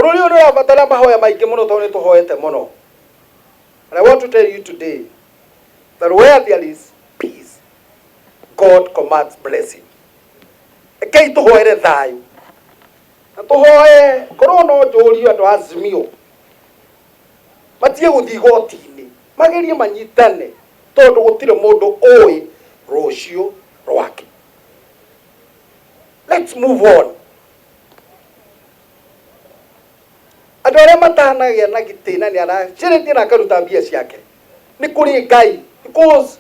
Bũrũri ũyũ nĩ ũrabatara mahoya maingĩ mũno tondũ nĩ tũhoete mũno. And I want to tell you today that where there is peace, God commands blessing. Rekei tũhoere thayũ na tũhoe korwo no njũrio andũ a Azimio matige gũthiĩ igoti-inĩ, magerie manyitane tondũ gũtirĩ mũndũ ũĩ rũciũ rwake. Let's move on. Andũ arĩa matanagĩa na gĩtĩna nĩ araceretie na akaruta mbia ciake nĩ kũrĩ Ngai, because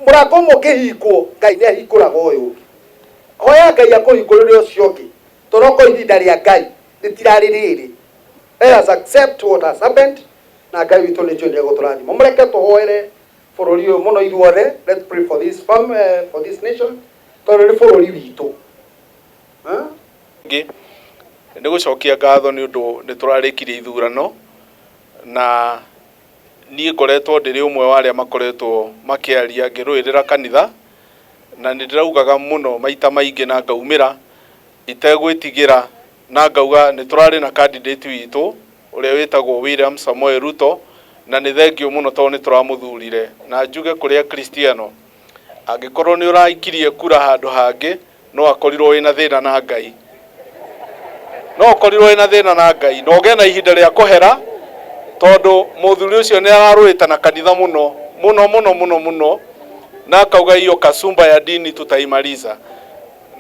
mũrango ũmwe ũkĩhingwo, Ngai nĩ ahingũraga ũyũ ũngĩ. Hoya Ngai akũhingũrĩre ũcio ũngĩ, tondũ okorwo ihinda rĩa Ngai rĩtirarĩ rĩrĩ. Let us accept what has happened, na Ngai witũ nĩ njũĩ nĩ egũtũrathima. Mũreke tũhoere bũrũri ũyũ mũno ithuothe. Let's pray for this farm, for this nation, tondũ nĩ bũrũri witũ. Huh? Ngĩ nĩ gũcokia ngatho nĩ ũndũ nĩ tũrarĩkirie ithurano, na niĩ ngoretwo ndĩrĩ ũmwe wa arĩa makoretwo makĩaria ngĩrũĩrĩra kanitha, na nĩ ndĩraugaga mũno maita maingĩ na ngaumĩra itegwĩtigĩra na ngauga nĩ tũrarĩ na candidate witũ ũrĩa wĩtagwo William Samoei Ruto, na nĩ thengio mũno tondũ nĩ tũramũthurire. Na njuge kũrĩ Akristiano, angĩkorwo nĩ ũraikirie kura handũ hangĩ, no akorirwo wĩna thĩna na Ngai, no ũkorirwo wĩna thĩna na Ngai, na ũgĩe na ihinda rĩa kũhera, tondũ mũthuri ũcio nĩ ararũĩte na kanitha mũno mũno mũno mũno mũno, na akauga hiyo kasumba ya dini tutaimaliza.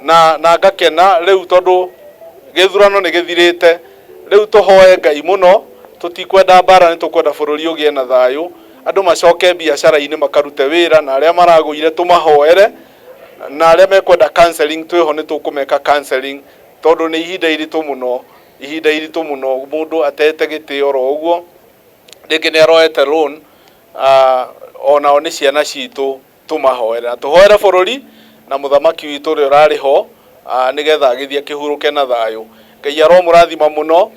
Na ngakena rĩu tondũ gĩthurano nĩ gĩthirĩte. Rĩu tũhoe Ngai mũno, tũtikwenda mbara, nĩ tũkwenda bũrũri ũgĩe na thayũ, andũ macoke biacara-inĩ makarute wĩra, na arĩa maragũire tũmahoere, na arĩa mekwenda counseling twĩho nĩ tũkũmeka counseling, tondũ nĩ ihinda iritũ mũno, ihinda iritũ mũno mũndũ atete gĩtĩo oro ũguo, rĩngĩ nĩ aroete loan, onao nĩ ciana citũ, tũmahoere na tũhoere bũrũri na mũthamaki witũ ũrĩa ũrarĩ ho, nĩgetha agĩthiĩ akĩhurũke na thayũ. Ngai aromũrathima mũno.